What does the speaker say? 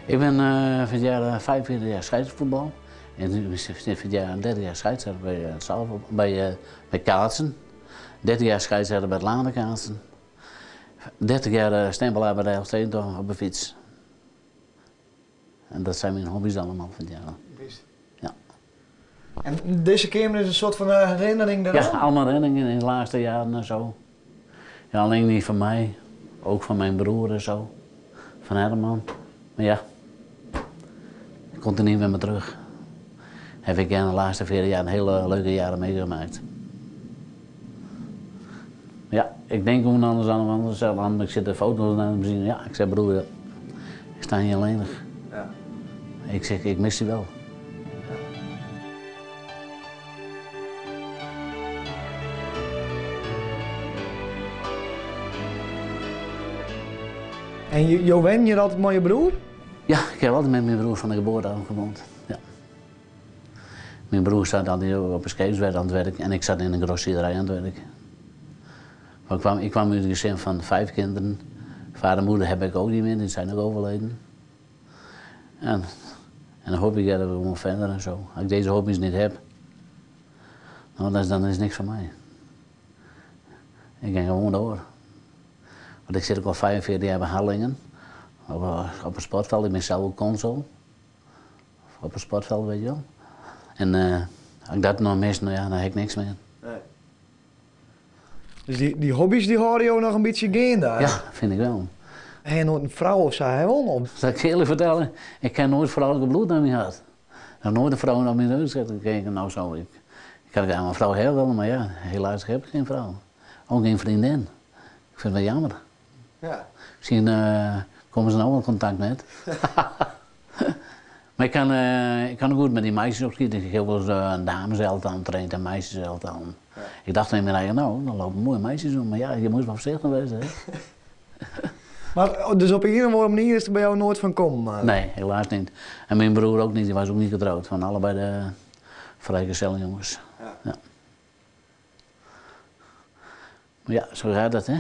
Ik bin fan it jaar 45 jaar scheidsvoetbal. En fan it jaar 30 jaar scheidsrechter by it by, by kaatsen. 30 jaar scheidsrechter by it lanekaatsen. 30 jaar stempelaar by de Elfstedentocht op de fyts. En dat zijn mijn hobby's allemaal van het jaar. Ja. En dizze keamer is in soart fan herinnering dêroan? Ja, allemaal herinneringen in de laatste jaren en zo. Ja, alleen niet van mij, ook van mijn broer en zo. Van Herman. Maar ja, ik komt er niet meer mee terug. Heb ik in de laatste 40 jaar een hele leuke jaren meegemaakt. Ja, ik denk gewoon anders aan hem, anders aan. Ik zit de foto's naar hem zien. Ja, ik zeg broer, ik sta hier alleenig. Ja. Ik zeg, ik mis je wel. En jo wennen hjir altyd mei je broer? Ja, ik heb altyd met mijn broer van de geboorte af gewoond. Ja. Mijn broer zat altyd op een scheepswerf aan het werk en ik zat in een grossierij aan het werk. Maar ik kwam uit een gezin van 5 kinderen. Vader en moeder heb ik ook niet meer, die zijn ook overleden. En dan hoop ik dat we gewoon verder en zo. Als ik deze hobby's niet heb, nou, dan is niks voor mij. Ik ga gewoon door. Want ik zit ook al 45 jaar bij Harlingen. Op een sportveld, ik ben zelf ook consul. Op een sportveld, weet je wel. En als ik dat nog mis, nou ja, dan heb ik niks meer. Nee. Dus die hobby's die houden jou nog een beetje gaande daar? Ja, vind ik wel. Heb je nooit een vrouw of zo, hè, wel? Of? Zal ik je eerlijk vertellen, ik heb nooit vrouwelijke bloed naar me gehad. Ik heb nooit een vrouw naar mijn neus gezet. Ik denk, nou zo, ik had een vrouw heel wel, maar ja, helaas heb ik geen vrouw. Ook geen vriendin. Ik vind het wel jammer. Misschien komen ze nou wel in contact met. Maar ik kan ook goed met die meisjes opschieten. Ik heb wel eens een dameselftal aan traint en meisjeselftal. Ik dacht in mijn eigen, nou, dan lopen mooie meisjes om. Maar ja, je moet wel voorzichtig wezen, hè. Maar dus op een of andere manier is het bij jou nooit van komen? Maar... Nee, helaas niet. En mijn broer ook niet, die was ook niet getrouwd. Van allebei de vrijgezelle jongens. Ja. Maar ja, zo gaat dat, hè.